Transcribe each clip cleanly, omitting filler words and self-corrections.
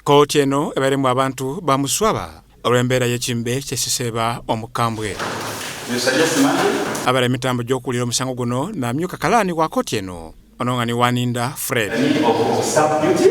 Kkooti eno ebairemu abantu ba muswaba olw'embeera y'ekimbe ky'ekiseeba omukambwe. Abala emitambo gy'okuwulira omusango guno n'amyuka kalaani wa kkooti eno ono nga ni Waninda Fred.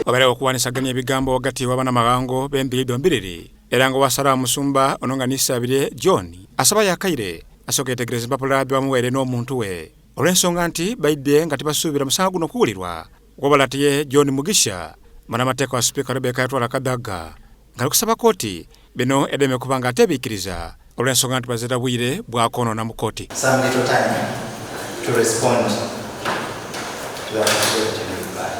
Wabairegho okuwanisagania ebigambo ghagati w'abanamaghango b'embiri dhombiriri era nga owa Salaamu Musumba ono nga ni Isabirye John asabayo akaire asooke yetegereze empapula byebamuwaire n'omuntu we olw'ensonga nti baidhye nga tibasuubira musango guno kuwulirwa. Wabula ate ye John Mugisha, munamateeka wa Sipiika Rebecca Yatwala Kadaga nga ali kusaba kooti bino edeme kuba nga ate ebiikiriza olw'ensonga nti bazira bwire bwa kwonoona mu kooti. Some little time to respond to the affidavit and reply.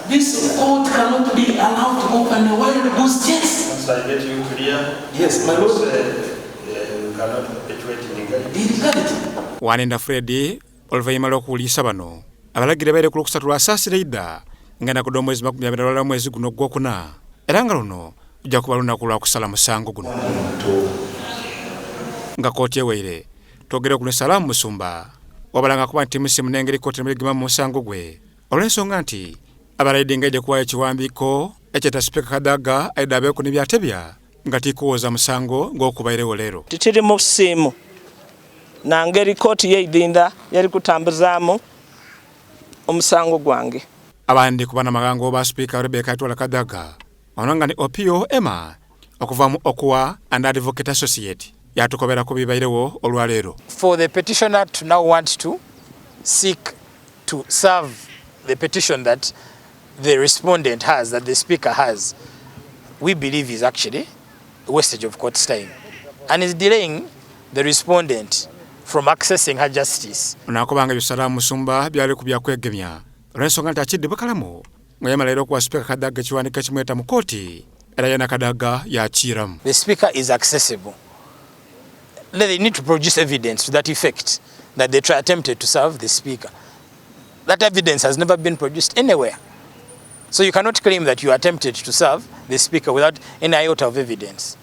This court cannot be allowed to go on a wild goose chase. Once I get you clear, Yes, my lord. You cannot perpetuate illegality. Illegality. Waninda Fred oluvainhuma lw'okuwulirisa bano abalagire baire ku Lwokusatu lwa Saasira eidha nga enaku dh'omwezi 21 omwezi guno ogwokuna era nga luno luja kuba lunaku lwa kusala musango guno. Nga kooti eweire twogereku ni Salamu Musumba wabula nga akuba nti timusiimu n'engeri kooti emwegemamu mu musango gwe olw'ensonga nti abalaidhi nga aidye kuwaayo ekiwandiiko ekyeta Sipiika Kadaga aidhe abeeku ni byatebya nga ti kuwoza musango ng'okubairegho leero. Titiri musiimu na ngeri kooti y'eidhindha yeri kutambuzaamu omusango gwange. Abandi ku banamaghango ba Sipiika Rebecca Itwala Kadaga ono nga ni Opio Emma okuva mu Okuwa and Advocate Associate yatukobera ku bibairegho olwaleero. For the petitioner to now want to seek to serve the petition that the respondent has, that the speaker has, we believe is actually a wastage of court's time and is delaying the respondent from accessing her justice. Ono akoba nga ebyo Salam Musumba byali ku bya kwegemya olw'ensonga nti akidde bukalamu nga yamala ira okuwa Sipiika Kadaga ekiwandiiko ekimweta mu kooti era yeena Kadaga yaakiiramu. The speaker is accessible. They need to produce evidence to that effect that they try attempted to serve the speaker. That evidence has never been produced anywhere. So you cannot claim that you attempted to serve the speaker without any iota of evidence.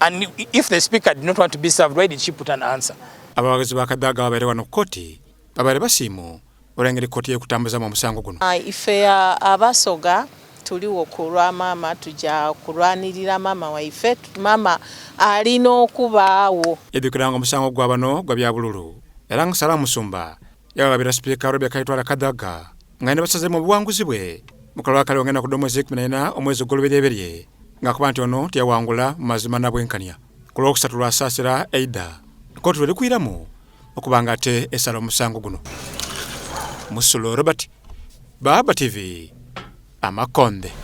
And if the speaker did not want to be served, why did she put an answer? Abawagizi ba Kadaga ababaire wano ku kooti babaire basiimu olw'engeri kooti y'ekutambuzamu omusango guno. Ife Abasoga tuliwo ku lwa maama, tuja kulwanirira maama waife. Maama alina okubaagho. Idhukira nga omusango gwa bano gwa bya bululu era nga Salam Musumba yawabira Sipiika Rebecca Itwala Kadaga nga ni basazeemu obuwanguzi bwe mu kalulu akaliwo nga enaku dh'omwezi 14 omwezi ogw'oluberyeberye nga akoba nti ono tiyawangula mu mazima na bwenkania. Ku Lwokusatu lwa Saasira eidha, kkooti lweri kwiramu okuba nga ate esala omusango guno. Musulo Robert, Baaba TV, Amakonde.